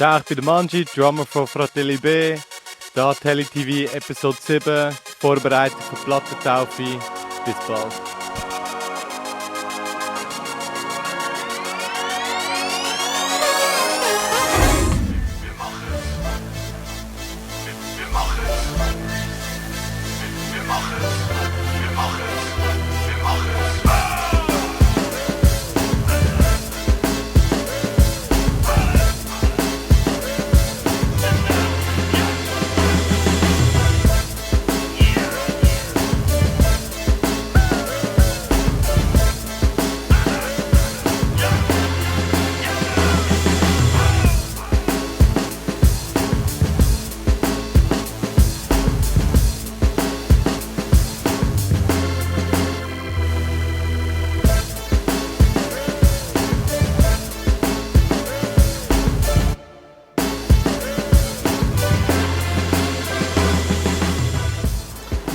Ciao, ich bin der Manji, Drummer von Fratelli B. Da Tele TV Episode 7, Vorbereitung für Plattentaufe. Bis bald.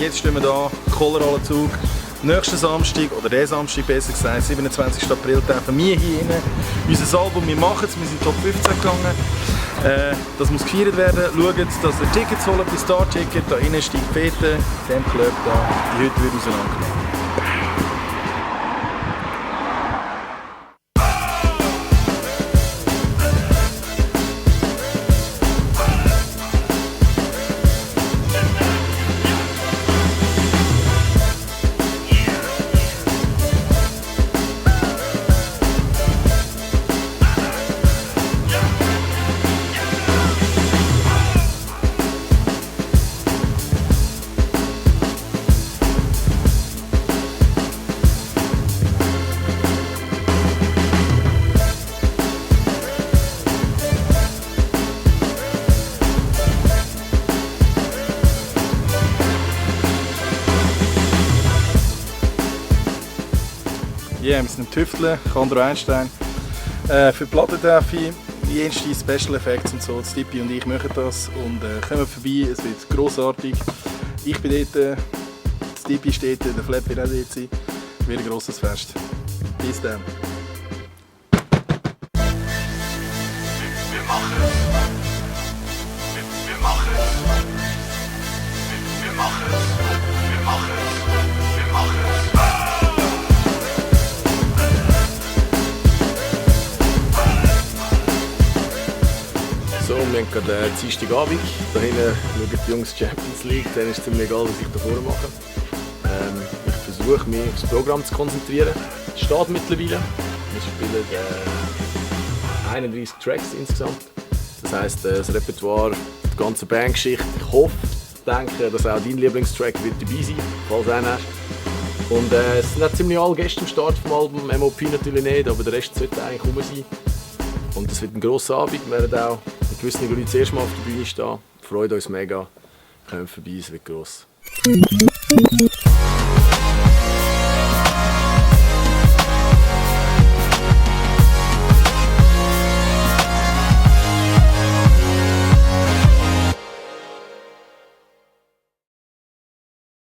Jetzt stehen wir hier, Kohlrallenzug. Nächsten Samstag, oder der Samstag besser gesagt, 27. April, treffen wir hier rein. Unser Album, wir machen es, wir sind Top 15 gegangen. Das muss gefeiert werden. Schaut, dass ihr Tickets holt bei Star Ticket. Da innen steigt Fete, in diesem Club da. Die Hütte wird auseinandergenommen. Ja, wir sind im Tüfteln, Andro Einstein. Für die Plattentaufe, jenste Special Effects und so. Stippy und ich machen das und kommen vorbei, es wird grossartig. Ich bin dort, Stippy steht dort, der Flap wird auch dort sein. Es wird ein grosses Fest. Bis dann. Wir machen es. Wir machen es. Wir machen es. Wir machen es. Wir machen es. So, wir haben gerade Dienstagabend. Da hinten schauen die Jungs Champions League. Dann ist es ziemlich egal, was ich da vorne mache. Ich versuche, mich aufs Programm zu konzentrieren. Es steht mittlerweile. Wir spielen 31 Tracks insgesamt. Das heisst, das Repertoire, die ganze Bandgeschichte. Ich hoffe, denke, dass auch dein Lieblingstrack wird dabei sein, falls du einen hast. Und es sind auch ziemlich alle Gäste am Start vom Album. MOP natürlich nicht, aber der Rest sollte eigentlich rum sein. Und es wird ein grosser Abend. Wir werden auch mit gewissen Leuten das erste Mal auf der Bühne stehen. Freut uns mega. Kommt vorbei, es wird gross.